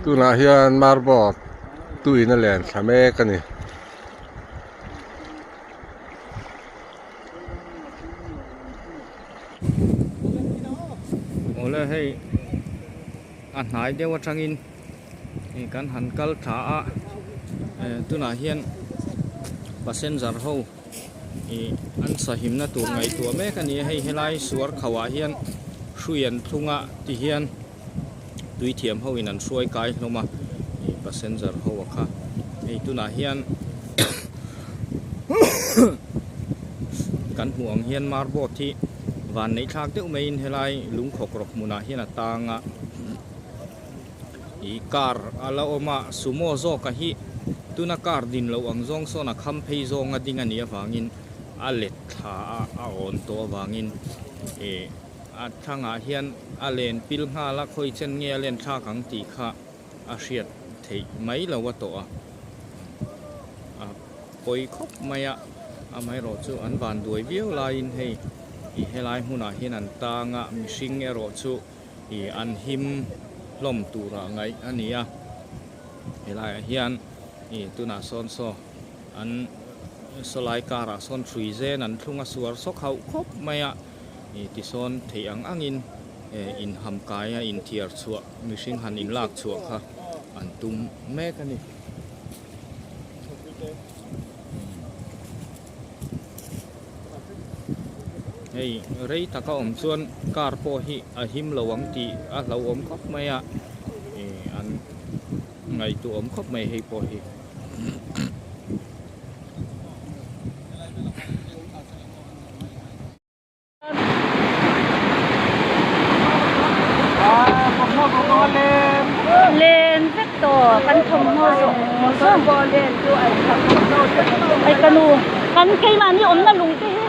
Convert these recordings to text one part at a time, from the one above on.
Tunah hian marble tuiin a len thla mek a ni. Awle hei a hnai deuh atangin kan han kal thla a tunah hian passenger ho ih an sahimna tur ngaihtuah mek a ni a hei helai suar khauh ah hian hrui an thlung a ti hian tui thiam ho in an hruai kai hlawm a ih passenger ho a kha hei tunah hian kan hmuh ang hian marboard hi van neih thlak deuh maiin helai lungkhawk rawk hmunah hian a tang a ih car a la awm a sumo zawk a hi tuna car din loh ang zawng sawn a kham phei zawng a ding a nih avangin a let thla a a awn tawh avangin ih a thlangah hian a len pil nghal a khawi chen nge a len thlak ang tih kha a hriat theih mai lo a tawh a a pawi khawp mai a amaherawh chu an van duai viau laiin hei ih helai hmunah hian an tang a mihring erawh chu ih an him hlawm turah ngaih a ni a helaiah hian ih tunah sawn saw an sawlai karah sawn hrui zen an thlung a suar sawk hauh khawp mai a. Ih tisawn theih ang angin eh inham kaia inthiar chhuah mihring han inlak chhuah kha an tum mek a ni. Hei rei taka awm chuan car pawh hi a him lo ang tih a hlauhawm khawp mai a ih an ngaihtuahawm khawp mai hei pawh hi. Len vek tawh kan thawmhnaw zawng zawng ai ka nu kan keimahni awmna lung te hi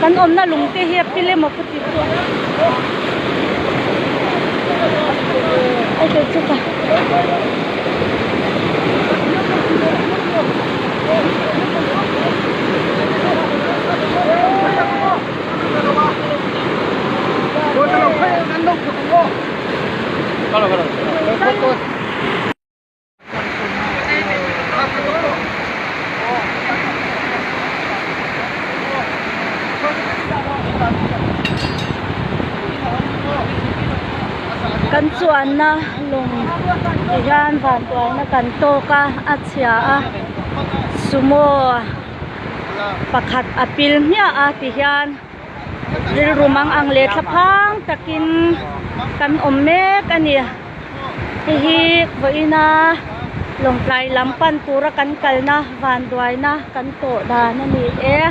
kan awmna lung te hi a pil emaw ka ti chu ai kei chu ka. Kan chuanna lawng ti hian vantuaina kan tawk a a chhia a sumo pakhat a pil hmiah a ti hian rilru mang ang leh thlaphang takin kan awm mek a ni hei hi vawiina lawngtlai lam pan tura kan kalna vanduaina kan tawh dan a ni e.